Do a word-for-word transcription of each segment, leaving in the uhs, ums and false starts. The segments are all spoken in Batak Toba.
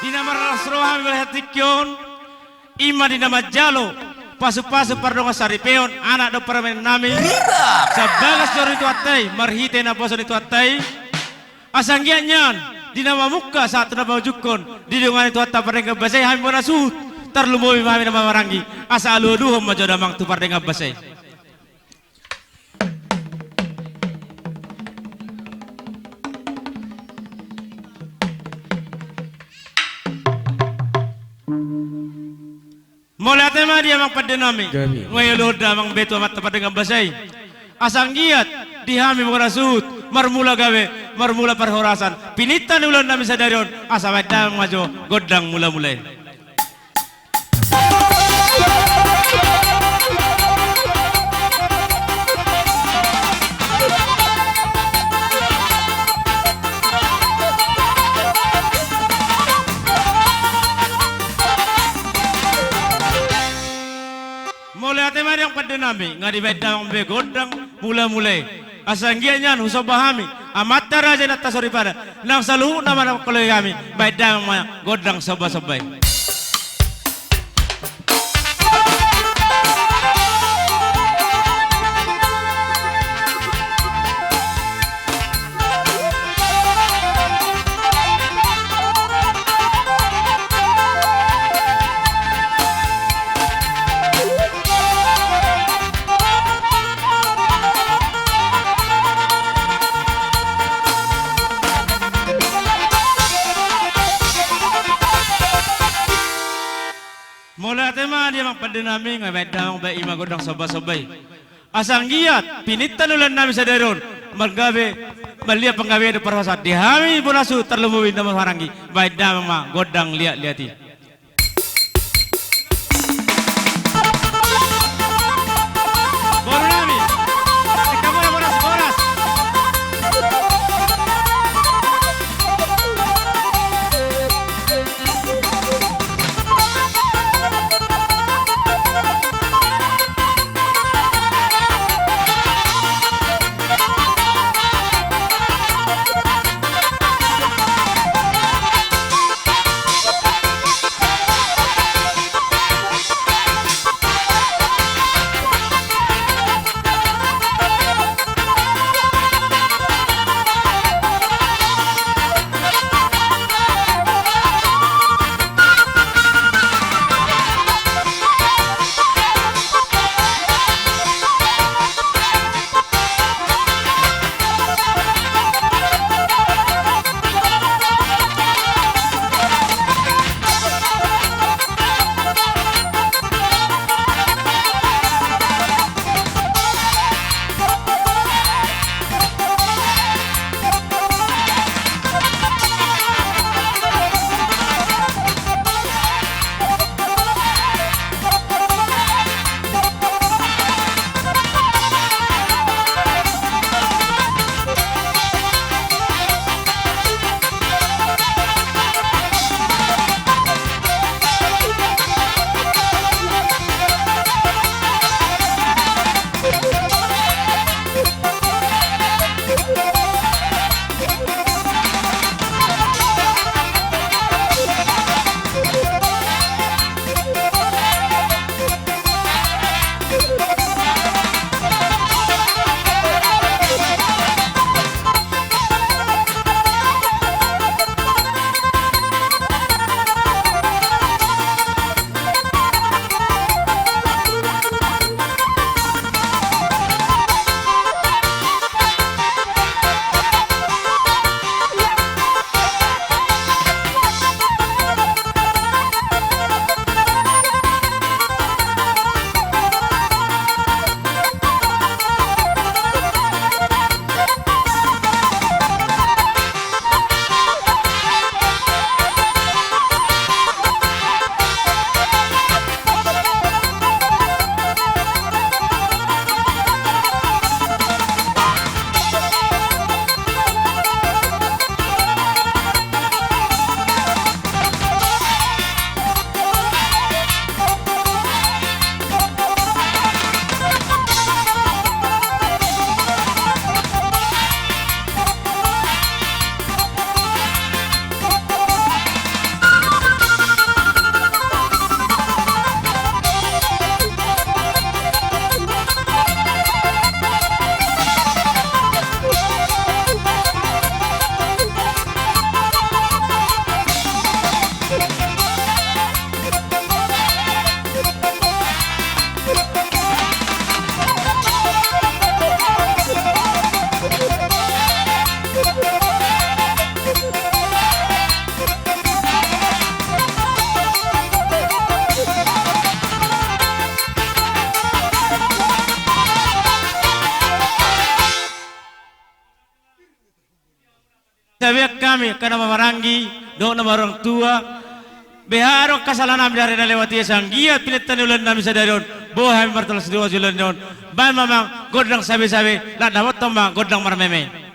Di na marlas roha hami melihat tingki on, ima di na manjalo pasupasu pardongan saripeon anak dohot parumaennami. Sabagas joro ni Tuhanta i marhite naposo ni Tuhanta i. Asa anggiat nian di na mamungka sahat tu na paujungkon didongani Tuhanta pardenggan basa i hami bona suhut, tarlumobi ma hami na marhahamaranggi. Asa alualuhon ma jo damang tu pardenggan basa i. Mauliate ma di amang pandenami. Gabe. Nga i olo damang be tu amanta pardenggan basa i. Asa anggiat di hami bona suhut marmula gabe, marmula parhorasan. Pininta ni ulaonnami sadari on, asa baen damang ma jo gondang mulamula i. Mauliate ma di amang pandenami, nga dibaen damang be gondang mulamula i. Asa anggiat nian husomba hami amanta raja inanta soripada nang saluhutna manang polohi hami, baen damang ma gondang sombasomba i. Mauliate ma di amang pandenami, nga baen damang be ima gondang sombasomba i. Asa anggiat pininta ni ulaonnami sadari on margabe, marliat panggabean dohot parhorasan di hami bona suhut, tarlumobi na marhahamaranggi, baen damang ma gondang liatliat i. Borunami, tingka muna boras, boras. Sabean hami angka na marhahamaranggi dohot na marorang tua, beha do angka sala nami di ari na lewat i, sai anggiat pinangidoan nami sadari on, boi hami martongtong di ulaon on. Baen ma amang gondang sabesabe, laos dapothon ma gondang marmeme.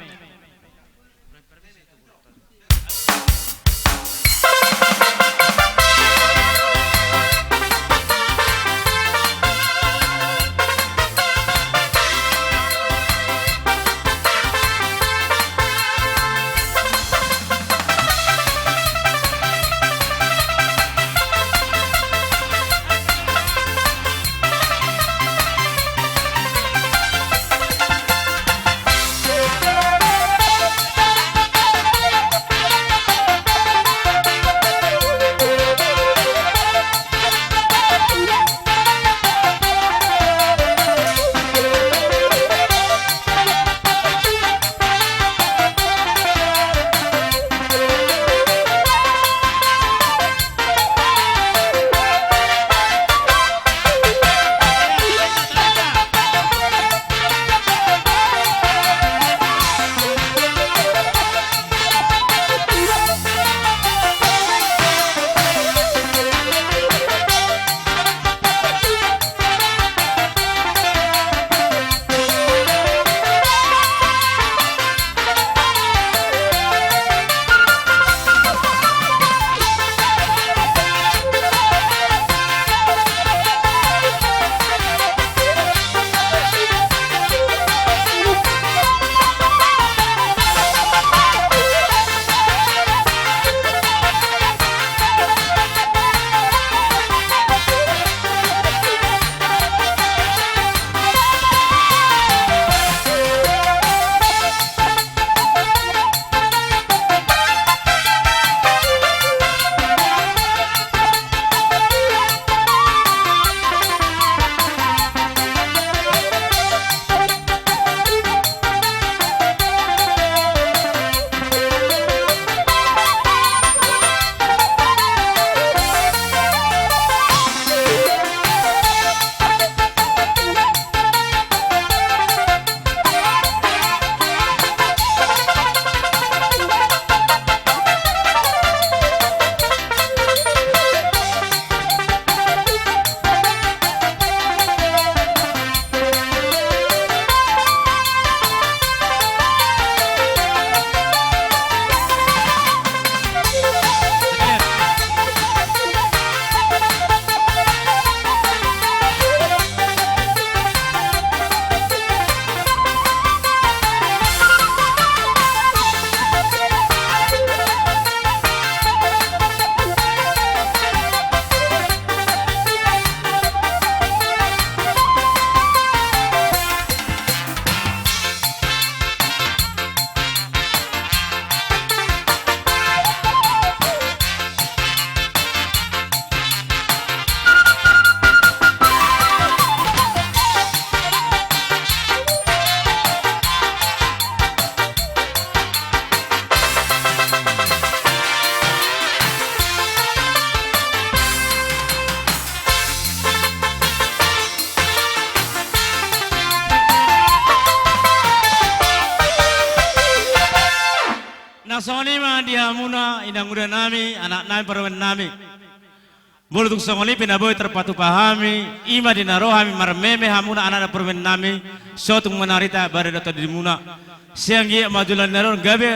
Nang songon i ma di hamuna inanguda nami, anak nami, parumaen nami. Molo tung songon i pe na boi tarpatupa hami, i ma di na ro hami marmeme hamuna anak dohot parumaen nami, so tung manarita bere dohot tondimuna. Sai anggiat ma joloan ni ari on gabe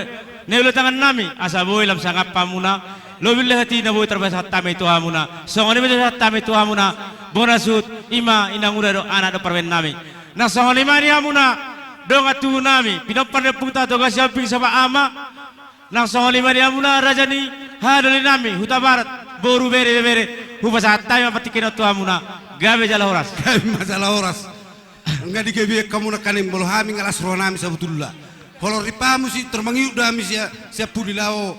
na uli tangan nami, asa boi lam sangap hamuna, lobi lehon i na boi tarpasahat hami tu hamuna. Songon i ma tarpasahat hami tu hamuna, bona suhut, i ma inanguda dohot anak dohot parumaen nami. Nang songon i ma di hamuna dongan tubu nami, pinompar ni ompunta Toga Sihombing Sopak Ama. Nang songon i ma di hamuna raja ni hahadoli nami, Hutabarat, boru, bere, ibebere, hupasahat hami ma partingkian on tu hamuna. Gabe jala horas. Gabe ma jala horas. Nga digabean hamu nangkaning, molo hami nga las roha nami sabotulna. Holong ripamu si tor mangihut do hami sian, sian pudi laho,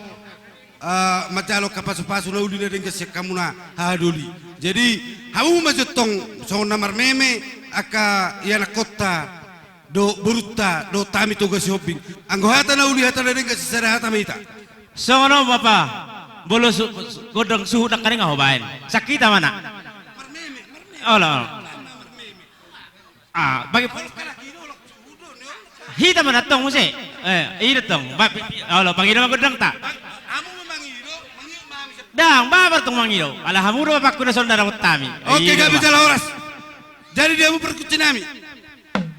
ah, manjalo angka pasupasu na uli na denggan sian hamuna hahadoli. Jadi hamu ma jo tong songon na marmeme angka ianakkonta dohot borunta dohot hami Toga Sihombing. Anggo hata na uli, hata na denggan, sisada hata ma hita. Songon on ma, Bapa. Molo su-, gondang suhut nangkaning nga hubaen. Sangkita ma, Nak. Olo, olo. Ah, bagi. Hita ma na tong muse. Eh, i do tong. Ba, pi-, pi-, olo, pangido ma gondangta. Hamu ma mangido, mangido ma hami. Ndang, ba, ba tong mangido. Ala hamu do bapakku na songon na dapothami. Oke, i do gabe ma. Jala horas. Jadi di hamu parkuncin nami.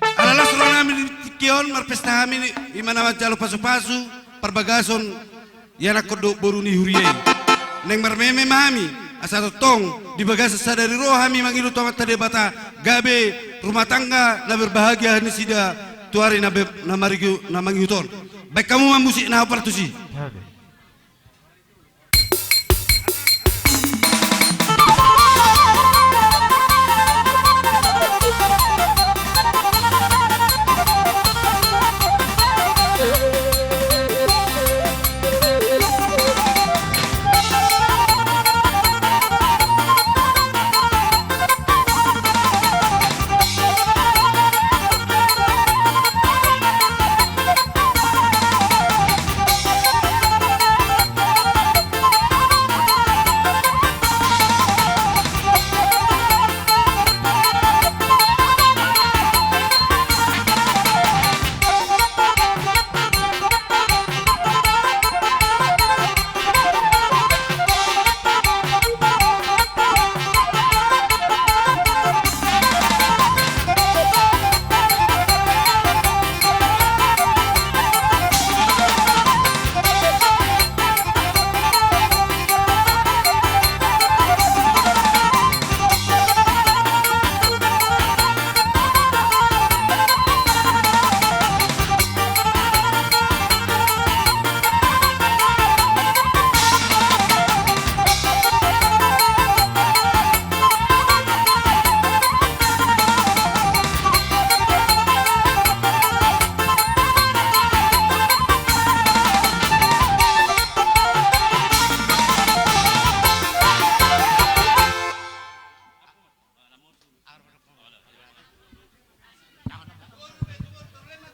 Ala las roha nami di tingki on, marpesta hami ni, i ma na manjalo pasupasu, parbagason, ianakhon dohot boru ni huria i. Naeng marmeme ma hami, asa tongtong di bagasan sadari ro hami mangido tu Amanta Debata, gabe rumah tangga na berbahagia nasida tu ari na be-, na marigu-, na mangihut on. Baen hamu ma musik na hopar tusi.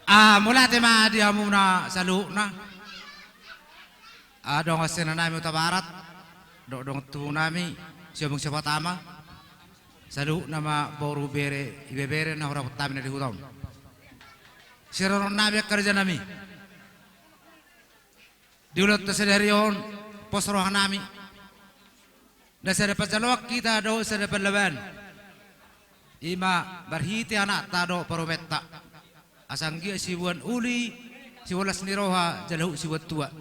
Ah, mauliate ma di hamuna saluhutna. Ah, dongan sisean nami Hutabarat, do-, dongan tubu nami, Siombing Siopatama. Saluhutna ma boru, bere, ibebere na hudapot hami na di huta on. Sirorong nami angka raja nami. Di ulaonta sadari on, pos roha nami. Nda sada panjaloan hita dohot sada panlabaan. I ma marhite anakta dohot parumaenta. Asa anggiat siboan uli, siboan las ni roha, jala huhut siboan tua.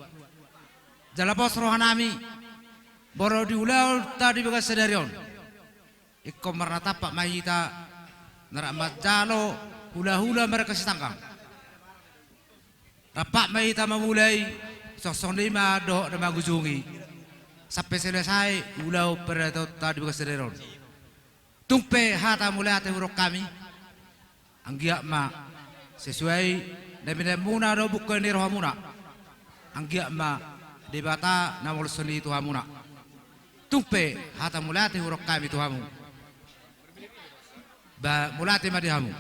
Jala pos roha nami, boru, di ulaonta di bagasan sadari on. Ingkon marnatampak ma hita, na rap manjalo hula-hula marga Sitanggang. Rap ma hita mamulai, songon i ma dohot na mangujungi. Sampe selesai ulaon paridatonta di bagasan sadari on. Tung pe hata mauliate hudok hami. Anggiat ma sesuai na binaenmuna dohot bungka ni rohamuna. Anggiat ma Debata na mangoloi i tu hamuna. Tung pe hata mauliate hudok hami tu hamu. Ba, mauliate ma di hamu.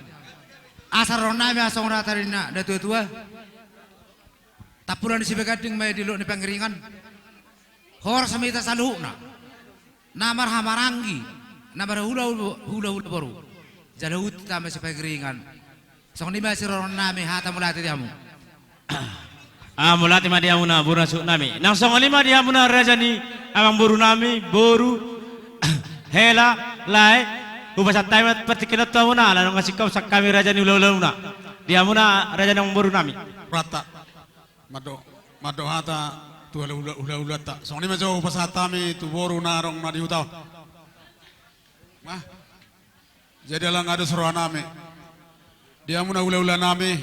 Asa rohannami asa songon hata ni na, na tua-tua. Tampulon ni Sibaganding ma i di dolok ni Pangiringan. Horas ma hita saluhutna. Na marhahamaranggi, na marhula-hula, hula-hula boru. Jala huhut hita ma Sipangiringan. Songon i ma sirorong nami, hata mauliate di hamu. Ah, mauliate ma di hamuna boru na suhut nami. Nang songon i ma di hamuna raja ni amangboru nami, boru, hela, lae, hupasahat hami ma partingkian on tu hamuna, ala nunga singkop sian hami raja ni hula-hulamuna. Di hamuna raja ni amangboru nami. Rata. Mandok, mandok hata tu hula-hula, hula-hulanta. Songon i ma jo hupasahat hami tu boru na adong na di huta on. Nah. Jadi ala nunga dos roha nami. Di hamuna hula-hula nami.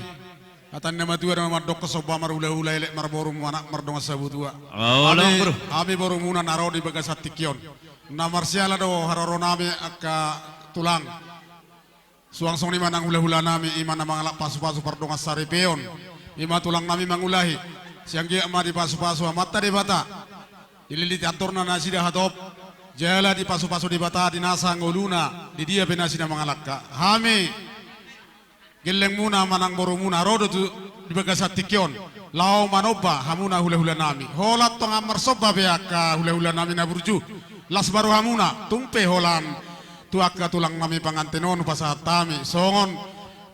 Hata ni na matua do mandok, somba marhula-hula, elek marboru, anak mardongan sabutua. Oh, hami, hami borumuna na ro di bagasan tingki on. Na marsiala do haroro nami angka tulang. Suang songon i ma nang hula-hula nami, i ma na mangalap pasu-pasu pardongan saripeon. I ma tulang nami mangulahi. Sai anggiat ma dipasu-pasu Amanta Debata. Dililiti antorna nasida hatop. Jala dipasu-pasu Debata di nasa ngoluna, di dia pe nasida mangalangka. Hami gellengmuna manang borumuna ro do tu di bagasan tingki on. Laho manomba hamuna hula-hula nami. Holan tongan marsomba pe angka hula-hula nami na burju. Las ma rohamuna, tung pe holan tu angka tulang nami panganten on hupasahat hami songon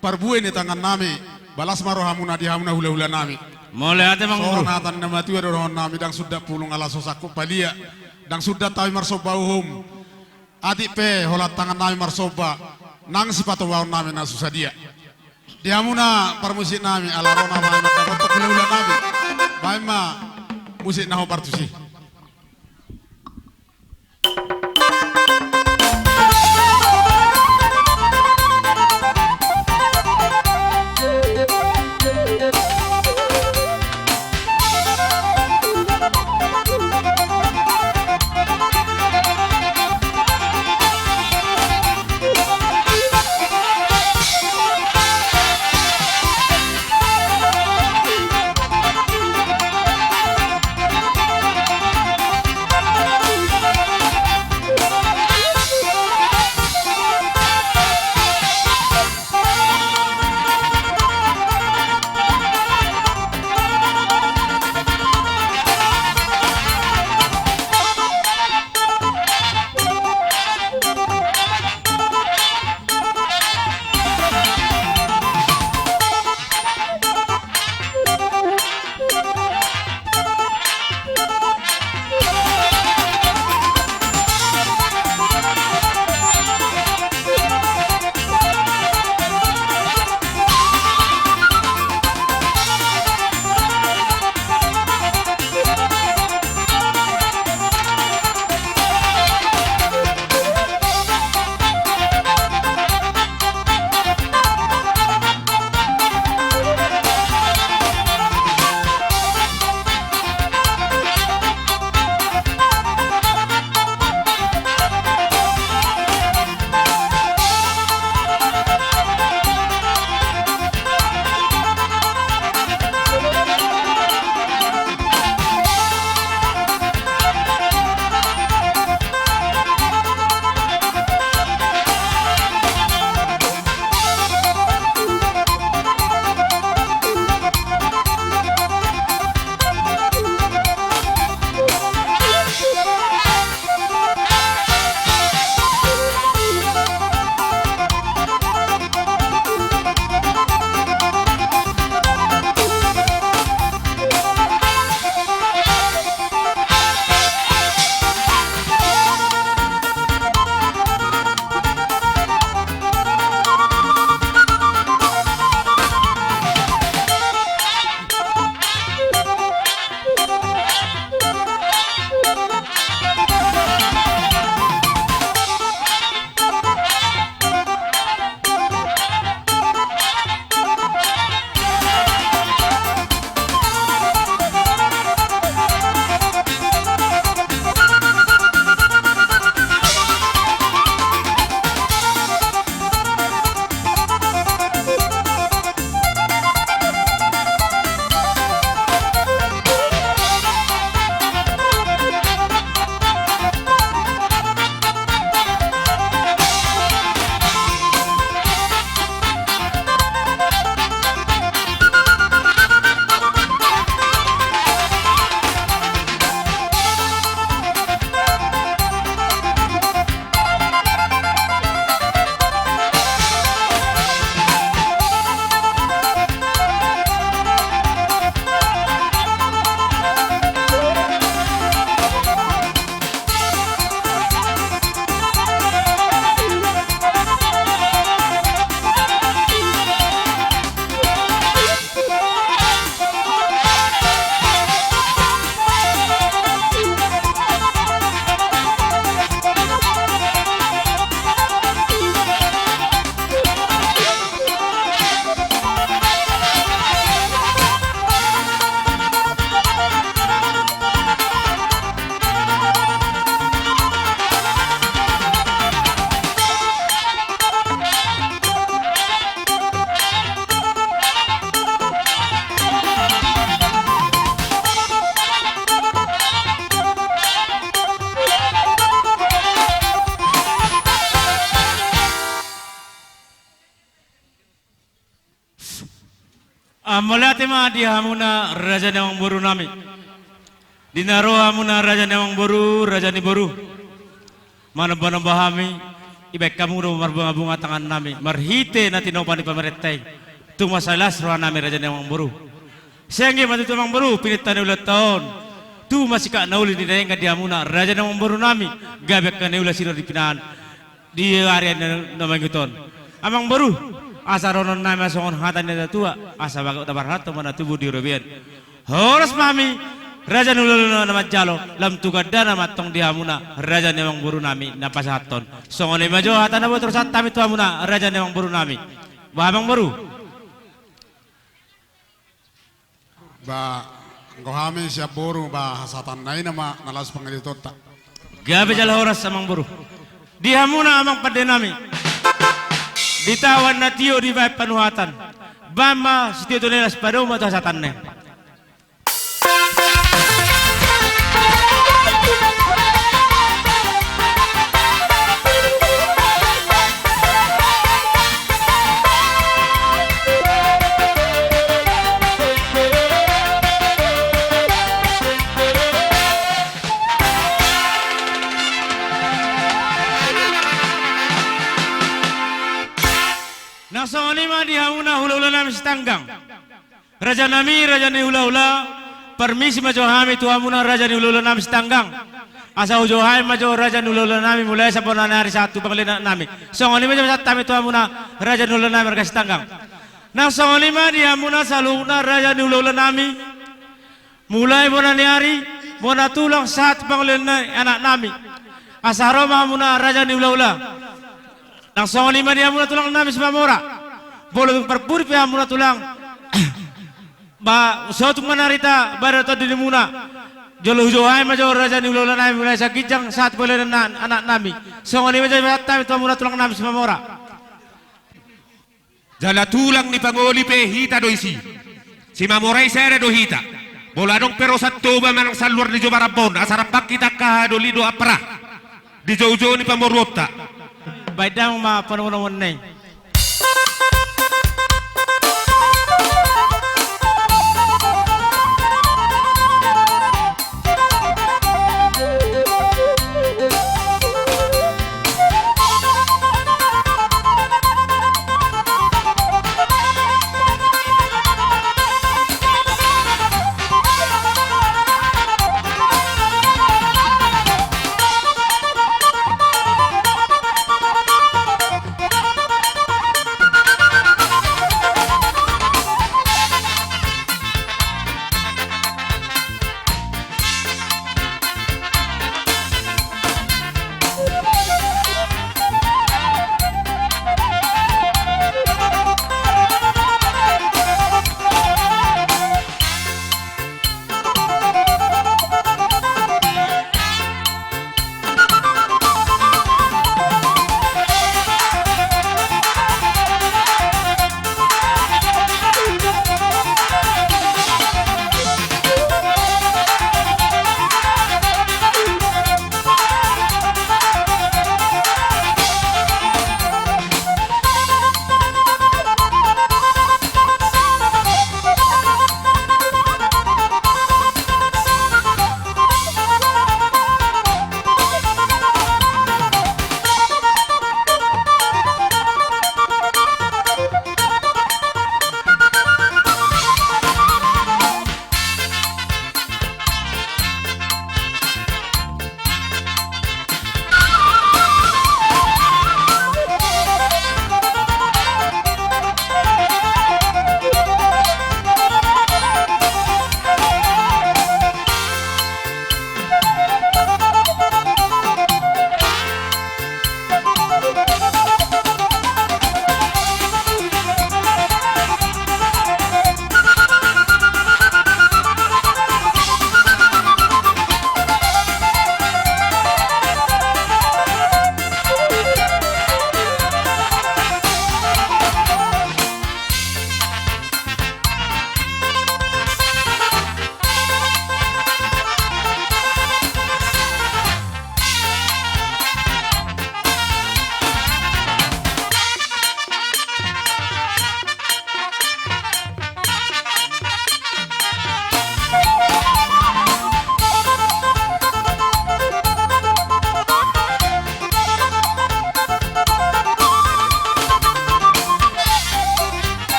parbue ni tangan nami, Balas ma rohamuna di hamuna hula-hula nami. Mauliate ma. Songon hata ni na matua do dohonon nami, ndang sundat pulung ala so sangkup palia. Ndang sundat hami marsomba uhum. Atik pe holan tangan nami marsomba, nang sipatupaon nami na so sadia. Di hamuna parmusik nami, ala ro nama na dapothon hula-hula nami. Baen ma musik na hombar tusi. Ah, mauliate ma di hamuna raja ni amangboru nami. Di na ro hamuna raja ni amangboru, raja ni boru, manomba-nomba hami, dibaen hamu do marbunga-bunga tangan nami marhite na tinopa ni pamarenta i. Tung mansai las rohanami raja ni amangboru. Sai anggiat ma tutu amangboru pinta ni ulaonta on. Tu masikap na uli ni denggan di hamuna raja ni amangboru nami. Gabe angka na uli siro di pinahan. Di ari na, na mangihut on. Amangboru, asa dohonon nami ma songon hata ni natua-tua, asa bagot na marhalto ma na tubu di robean. Horas ma hami, raja ni hulahula na manjalo, lam tu gandana ma antong di hamuna, raja ni amangboru nami, na pasahathon. Songon i ma jo hata na boi tarpasahat hami tu hamuna, raja ni amangboru nami. Bah, amangboru. Ba, anggo hami sian boru, ba, hasahatanna i nama na laos pangidoanta. Gabe jala horas amangboru. Di hamuna amang pande nami. Di taon na tio dibahen panuhatan. Bahen ma sitio tu na las, padomu ma tu hasahatanna i. Nang songon i ma di hamuna hulahula nami sitanggang. Raja nami, raja ni hulahula, parmisi ma jo hami tu hamuna raja ni hulahula nami sitanggang. Asa hujou hami ma jo raja ni hulahula nami mulai sian bona ni ari sahat tu pangoli ni anak nami. Songon i ma jo pasahat hami tu hamuna raja ni hulahula nami marga sitanggang. Nang songon i ma di hamuna saluhutna raja ni hulahula nami. Mulai bona ni ari, bona tulang sahat tu pangoli ni anak nami. Asa ro ma hamuna raja ni hulahula. Nang songon i ma di hamuna tulang nami Simamora. Molo tung parpudi pe hamuna tulang. Ba, so tung manarita, ba, do tondi nimuna. Jolo hujou hami ma jo raja ni hulahula nami, mulai sian ginjang sahat pangoli ni anak nami. Songon i ma jo pasahat hami tu hamuna tulang nami Simamora. Jala tulang ni pangoli pe hita do isi. Simamora i sada do hita. Molo adong pe ro Saint Toba manang saluar ni Jobar Ambon, asa rap hita angka hahadoli dohot ampara. Di joujou ni pamoruonta. Baen damang ma panomunomuonna i.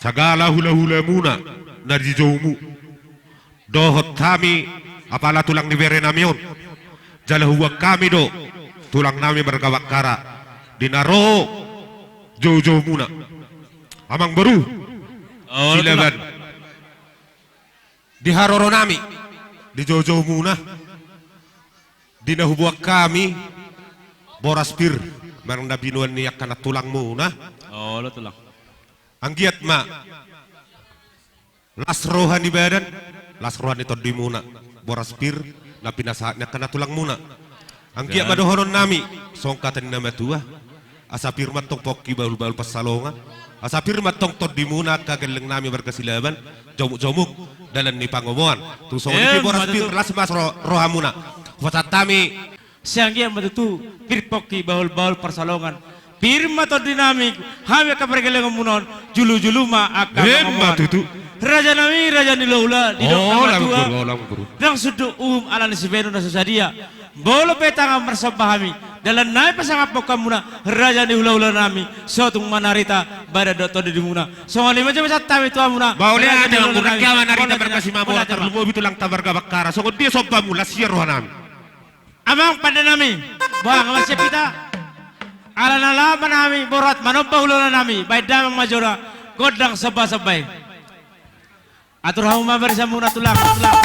Sagala hulahulamuna na di joumu dohot hami apala tulang ni berenami on, jala huboan hami do tulangnami marga Bakkara di na ro joujoumuna. Amangboru, oh, Silaban, di haroronami di joujoumuna, di na huboan hami boras pir manang na binoan ni angka na tulangmuna. Olo, tulang. Anggiat ma las roha ni badan, las roha ni tondimuna, boras pir na pinasahat ni angka na tulangmuna. Anggiat ma dohononnami songon hata ni na matua: Asa pir ma antong pongki bahulbahul pansalongan, asa pir ma antong tondimuna angka gellengnami marga Silaban, jomukjomuk dalan ni pangomoan. Tung songon i pe boras pir, las ma ro-, rohamuna. Hupasahat hami. Sai anggiat ma tutu pir pongki bahulbahul pansalongan, pir ma tondinami, hami angka pargellengonmuna on, jolojolo ma angka pangomoan. Emma tutu. Rajanami, raja ni hulahula, didok na matua, ndang sundut uhum ala ni sibenu na so sadia. Molo pe tangan marsomba hami, dalannami pasangaphon hamuna, raja ni hulahulanami, so tung manarita badan dohot tondimuna. Songon i ma jolo pasahat hami tu hamuna. Ba olo, raja ni hulahulanami. Anggiat ma manarita marga Simamora, tarlumobi tulangta marga Bakkara. Songon dia sombamu, las ia rohanami. Amang pandenami, boha, nga mansai hita? Ala na laho ma hami borhat manomba hulahulanami, baen damang ma jolo gondang sombasomba i. Atur hamu ma barisamuna, tulang, tulang.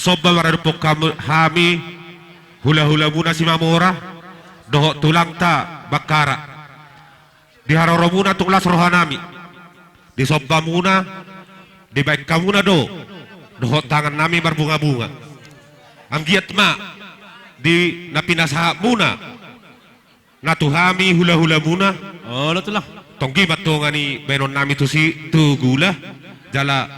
Somba maradophon hamu, hami hulahulamuna Simamora dohot tulangta Bakkara. Di haroromuna tung las rohanami. Di sombamuna dibaen hamuna do dohot tangannami marbungabunga. Anggiat ma di na pinasahatmuna na tu hami hulahulamuna. Olo, tulang. Tonggi ma antong i baenonnami tu si, tu gula, jala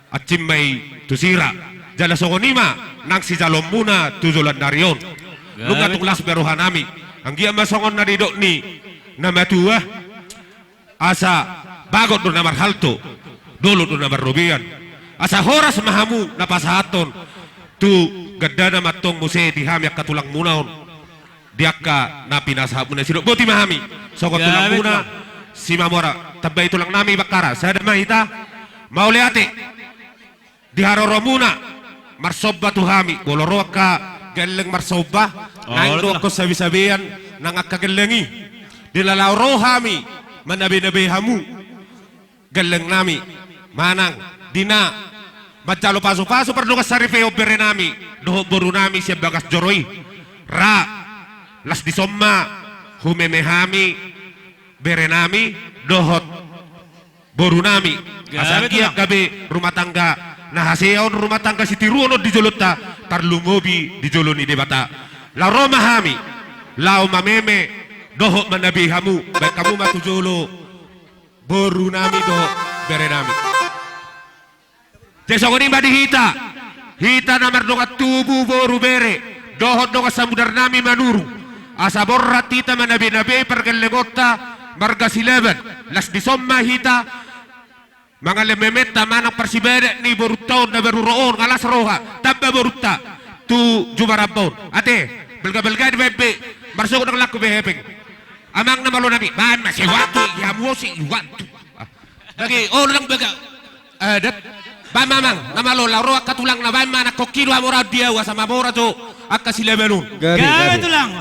ansim ma i tu sira. Jala songon i ma nang sijaloonmuna tu joloan ni ari on. Nunga tung las be rohanami. Anggiat ma songon na nidok ni na matua, asa bagot do na marhalto, dolok do na marrobean. Asa horas ma hamu na pasahathon tu gandana ma antong muse di hami angka tulangmuna on, di angka na pinasahatmuna. Sidok boti ma hami songon tulangmuna Simamora. Tambai tulangnami Bakkara, sada ma hita. Mauliate. Di haroromuna marsomba tu hami, molo ro angka gelleng marsomba, naeng do angka sabesabean nang angka gelleng i. Di na laho ro hami manabenabe hamu gellengnami, manang di na manjalo pasupasu pardongan saripeon berenami dohot borunami sian bagas joro i. Ra, las dison ma humeme hami berenami dohot borunami. Asa anggiat gabe rumah tangga na hasea on, rumah tangga sitiruon on di jolonta, tarlumobi di jolo ni Debata. Laho ro ma hami laho mameme dohot manabe hamu, baen hamu ma tu jolo borunami dohot berenami. Jadi songon i ma di hita, hita na mardongan tubu boru bere dohot dongan samudarnami Manurung. Asa borhat hita manabenabe pargellengonta marga Silaban. Las dison ma hita mangalehon mementa manang parsibadak ni borunta on na baru ro on, nga las roha, tamba borunta tu jumpa ramba on. Ate, balgabalga dibaen be, marsogot nang langku be hepeng. Amang na malo nami, baen ma si watu, i hamu si watu. Bagi, oh, nang baga. Adat. Baen ma amang na malo, laho ro angka tulangna, baen ma nangkok i do hamora on di ahu, asa mamora jo angka Silaban on. Gabe, gabe, gabe tulang.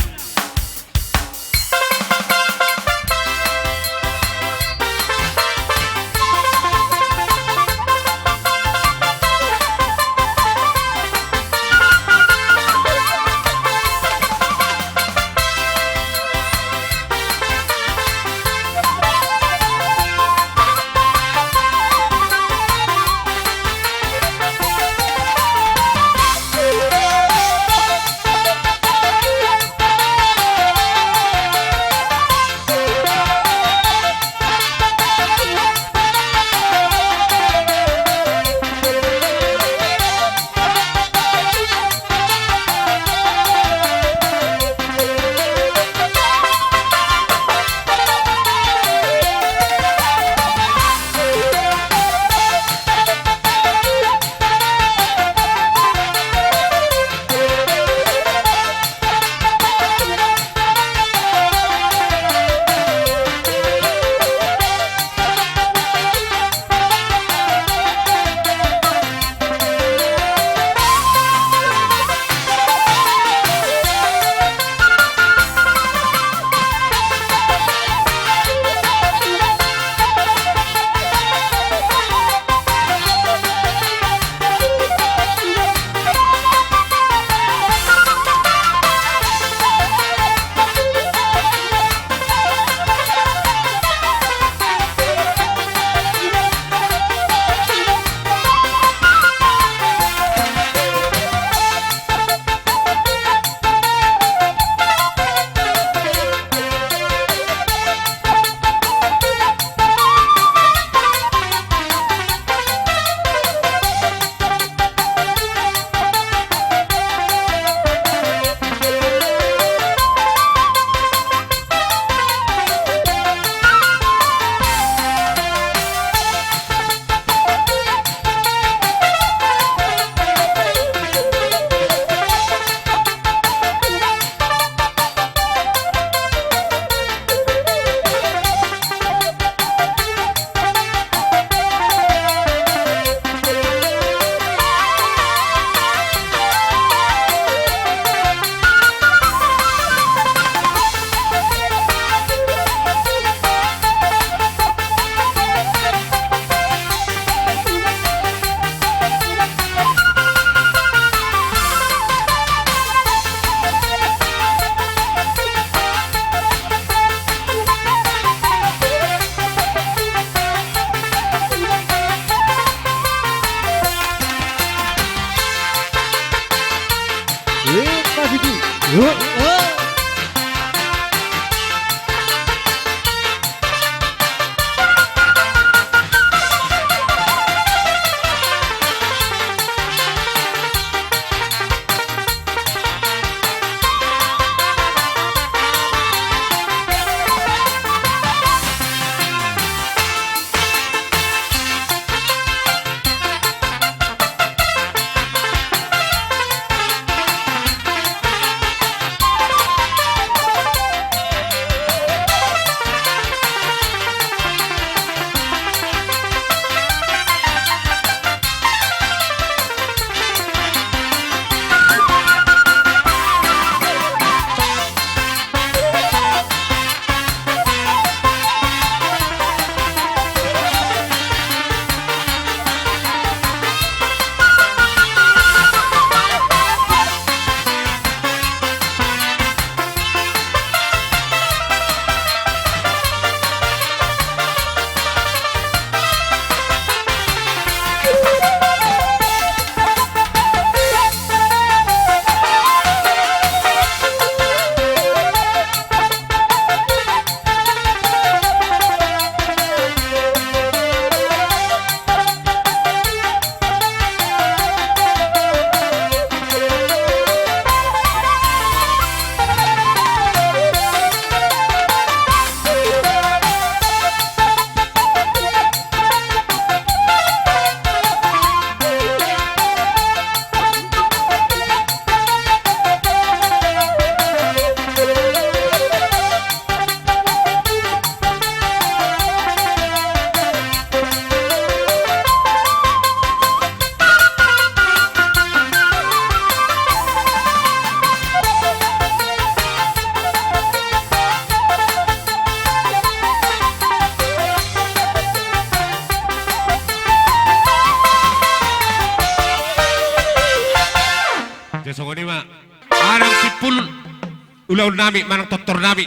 ulaon nami manang tortor nami.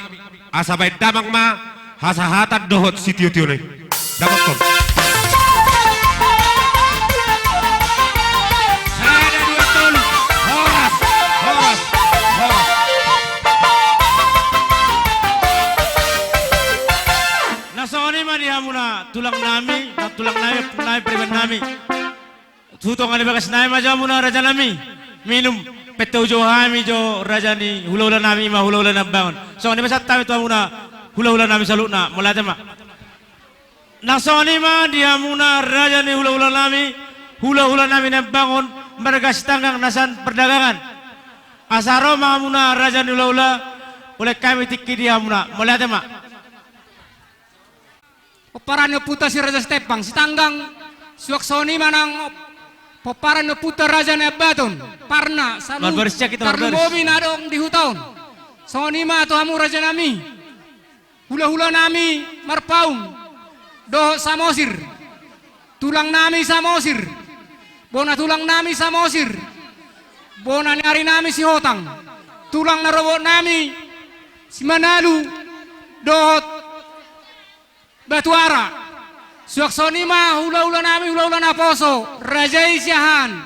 Asa baen damang ma hasahatan dohot sitio-tio nai. Dapothon. Sada, dua, tolu. Horas, horas, horas. Na songon i ma di hamuna tulang nami, na tulang nami, nami, pariban nami. Tu tonga ni bagas nami ma jo hamuna raja nami. Minum, pe tau jo hami jo raja ni hula-hula nami, i ma hula-hula Nambangon. Songon i ma sahat hami tu hamuna hula-hula nami saluhutna, mauliate ma. Na songon i ma di hamuna raja ni hula-hula nami, hula-hula nami Nambangon, marga Sitanggang na sian Pardagangan. Asa ro ma hamuna raja ni hula-hula, ulaon hami tingki di hamuna, mauliate ma. Pomparan ni ompunta si Raja Sitempang, Sitanggang, suang songon i ma nang pomparan ni ompunta Raja Nabaton, Parna, Salu, Marbaris cak hita, Tarlumobi, Marbaris, na adong di huta on. Songon i ma tu hamu raja nami, hula-hula nami Marpaung dohot Samosir, tulang nami Samosir, bona tulang nami Samosir, bona ni ari nami Sihotang, tulang na robot nami Simanalu dohot Batuara. Suang songon i ma hula-hula nami, hula-hula naposo, raja i Siahaan,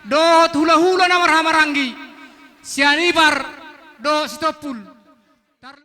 dohot hula-hula na marhahamaranggi, Sianipar dohot Sitompul. Tar-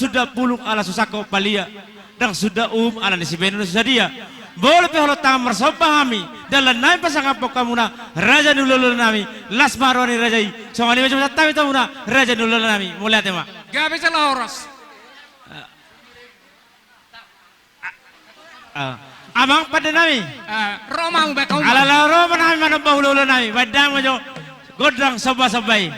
suda pulung ala so sangkop palia, ndang suda uhum ala ni sibahenon na so sadia. Molo pe holong tangan marsomba hami, dalan nami pasangaphon hamuna, raja ni hulahula nami, las ma roha ni raja i. Songon i ma jumolo hami tu hamuna, raja ni hulahula nami. Mauliate ma. Gabe jala horas. Ah, amang pande nami. Ah, ro ma hamu baen hamu. Ala laho ro ma hami manomba hulahula nami. Baen damang ma jo gondang sombasomba i.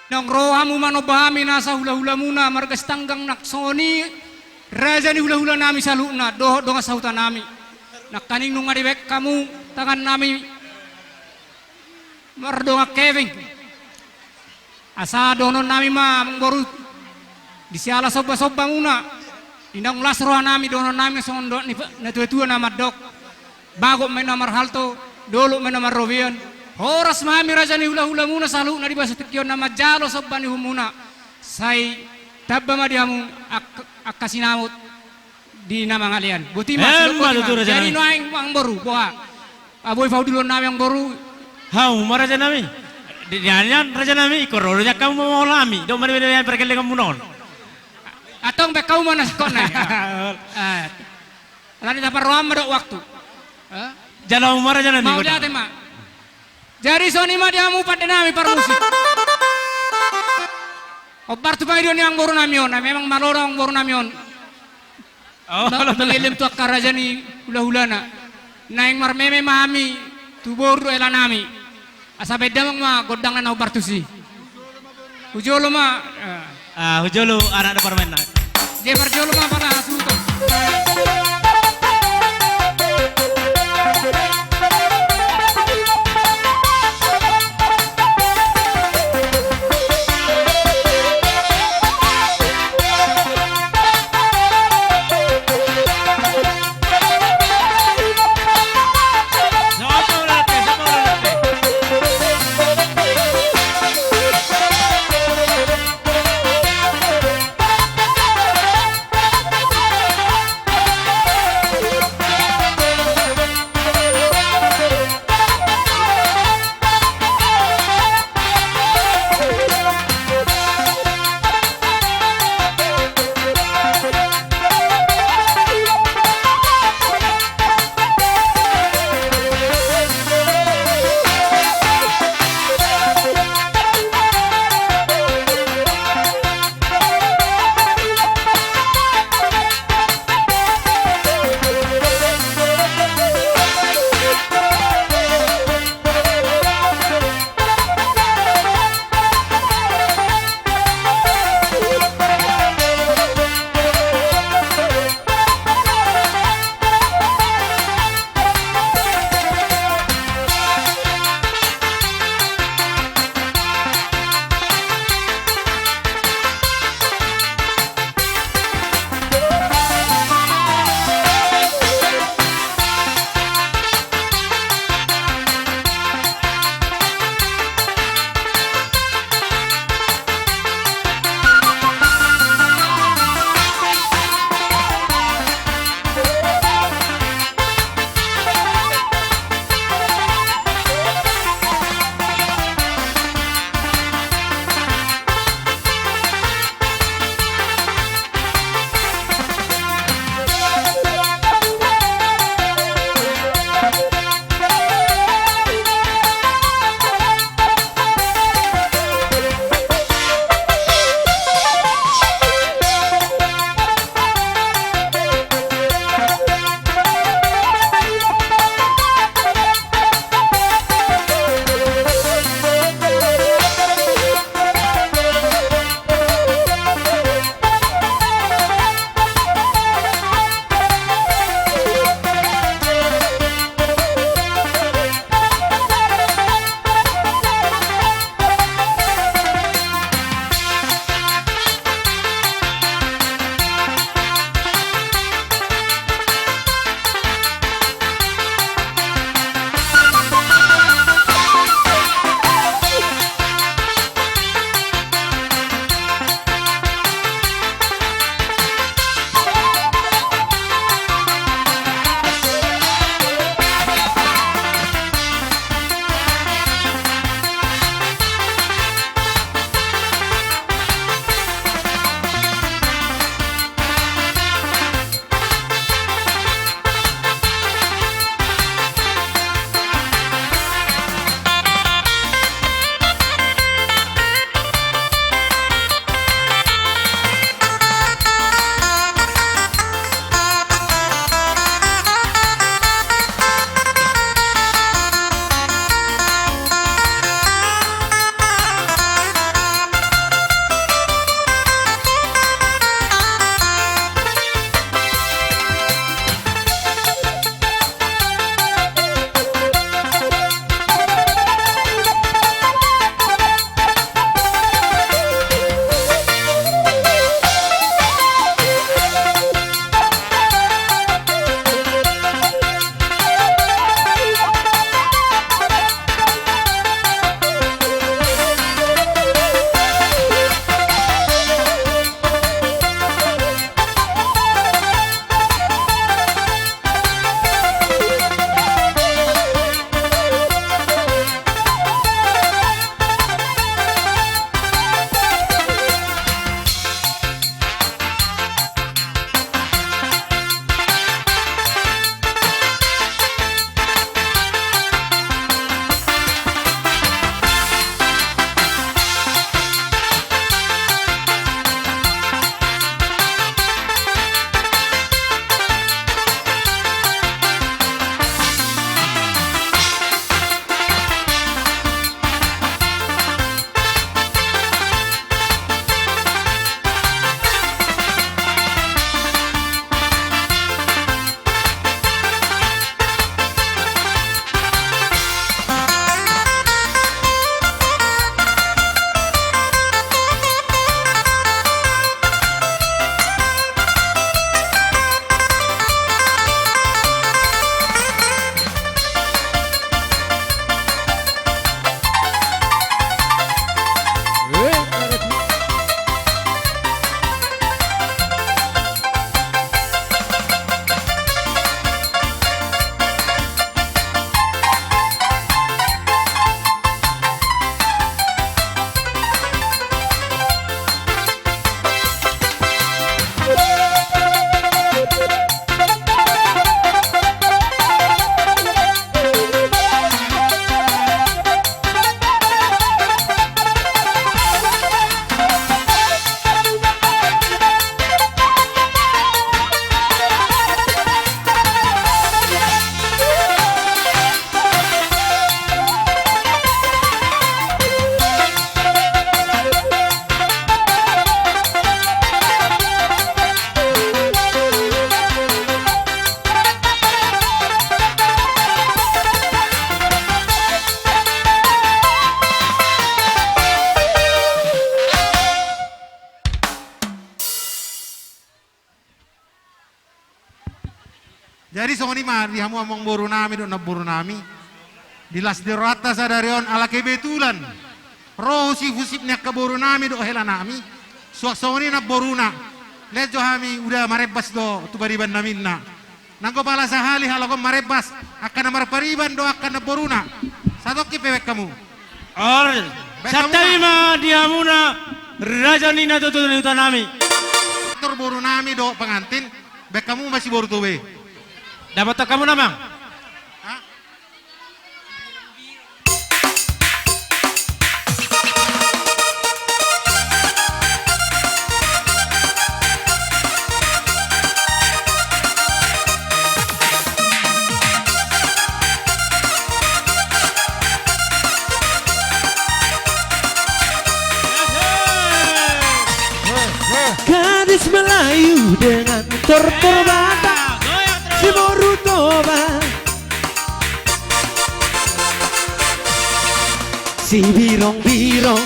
Naung ro hamu manomba hami nasa hulahulamuna marga Sitanggang, nang songon i raja ni hulahula nami saluhutna dohot dongan sahuta nami. Nangkaning nunga dibaen hamu tangan nami Mardongan hepeng. Asa dohonon nami ma amangboru, di siala somba-somba muna, di naung las roha nami dohonon nami songon dohot ni pa-, natua-tua na mandok: Bagot ma inna marhalto, dolok ma inna marrobean. Horas ma hami raja ni hula-hula muna saluhutna di bagasan tingki on na manjalo somba ni uhum muna. Sai tamba ma di hamu angka, angka sinamot di na mangalean. Botima. Emma tutu, raja nami. Jadi nuaeng amangboru, boha? Boi pahudulhon nami amangboru. Hamu ma raja nami. Di, di nian raja nami, ingkon ro do jala hamu ma mangoloi hami. Dok ma di, di, di pargellengan muna on. Antong baen hamu ma na singkotna i. Ah. Alani taparrohahon ma dohot waktu. Ah? Jalo hamu ma raja nami. Mauliate ma. Jadi songon i ma di hamu pande nami parmusik. Hombar tu pangidoan ni amangboru nami on, na memang malo do amangboru nami on. Oh, ma-, malo, malo. Mangellem tu angka raja ni hula-hulana. Naeng marmeme ma hami tu boru dohot hela nami. Asa baen damang ma gondangna na hombar tusi. Hujolo ma. Ah, hujolo anak na parmaenna. Dia parjolo ma pala hasuhuton. Jadi songon i ma di hamu amangboru nami dohot namboru nami. Di las ni rohanta sadari on ala kebetulan ro husip-husip ni angka boru nami dohot hela nami. Suang songon i namboruna. Lean jo hami uda marembas do tu pariban nami ninna. Nanggo pala sahali halak on marembas angka na marpariban dohot angka namboruna. Satongkin pe baen hamu. Ol. Baen hamu. Santabi ma di hamuna raja ni natuatua ni huta nami. Tor boru nami dohot pangantin, baen hamu ma siboru Toba i. Dapothon hamu, amang. Ha? Gadis Melayu dengan tortor Batak, siboru Toba. Sibirong-birong,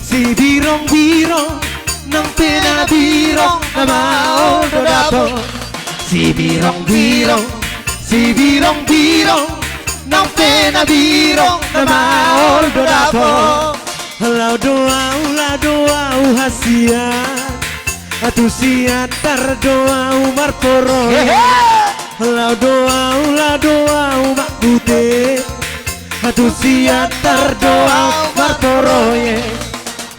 sibirong-birong, nang pe na birong na maol do dapot. Sibirong-birong, sibirong-birong, nang pe na birong na maol do dapot. Laho do ahu, laho do ahu hasian, tu Siantar do ahu marporo. Hehe. Laho do ahu, laho do ahu Mak Butet, tu Siantar do ahu marporo, ye.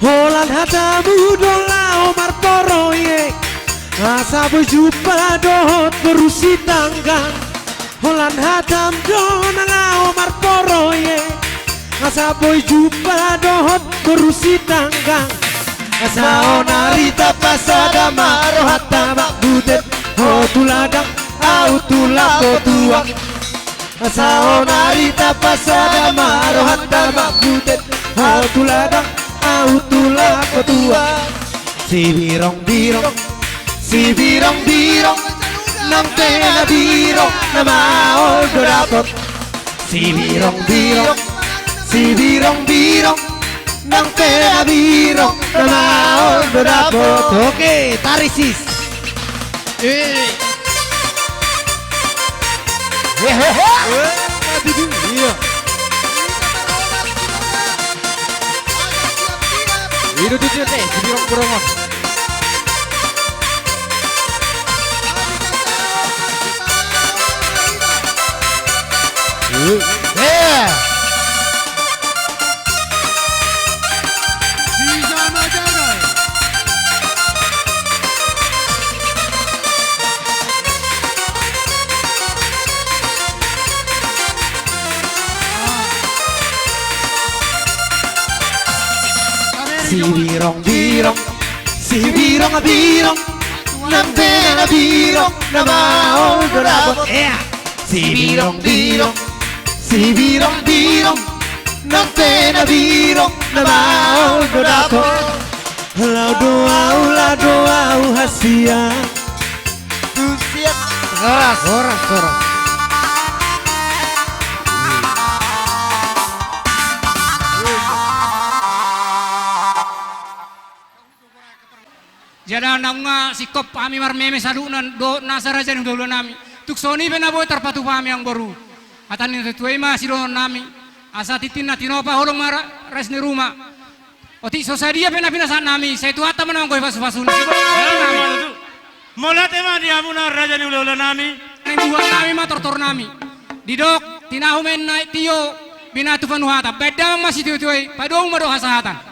Holan hatamu do laho marporo, ye. Asa boi jumpa dohot boru Sitanggang. Holan hatam do na laho marporo, ye. Asa boi jumpa dohot boru Sitanggang. Asa on ari tapasada ma rohanta Mak Butet, ho tu ladang, ahu tu lapo tuak. Asa on ari tapasada ma rohanta Mak Butet, ho tu ladang, ahu tu lapo tuak. Sibirong-birong, sibirong-birong, nang pe na birong na maol do dapot. Sibirong-birong, sibirong-birong, nang pe na birong na maol do dapot. Oke, tarisis. Eh. Hehehe. Eh, iya. Itu tuh, tuh, teh, sibirong-birong. Eh. Sibirong-birong, sibirong-birong, nang pe na birong na maol do dapot. Ea. Sibirong-birong, sibirong-birong, nang pe na birong na maol do dapot. Laho do ahu, laho do ahu hasian. Horas, horas, horas. Jala naung singkop hami marmeme saluhutna dohot nasa raja ni hulahula nami. Tung songon i pe na boi tarpatupa hami, amangboru. Hata ni natuatua i ma sidohonon nami. Asa tintin na tinopa holong ma ra-, ras ni ruma. Otik so sadia pe na pinasahat nami, sai Tuhanta ma na manggohi pasupasuna. Mauliate ma di hamuna raja ni hulahula nami. Naeng buat nami ma tortor nami. Didok, tinahu ma inna aek tio, binatu panuhatan. Baen damang ma sitiotioi, padomu ma dohot hasahatan.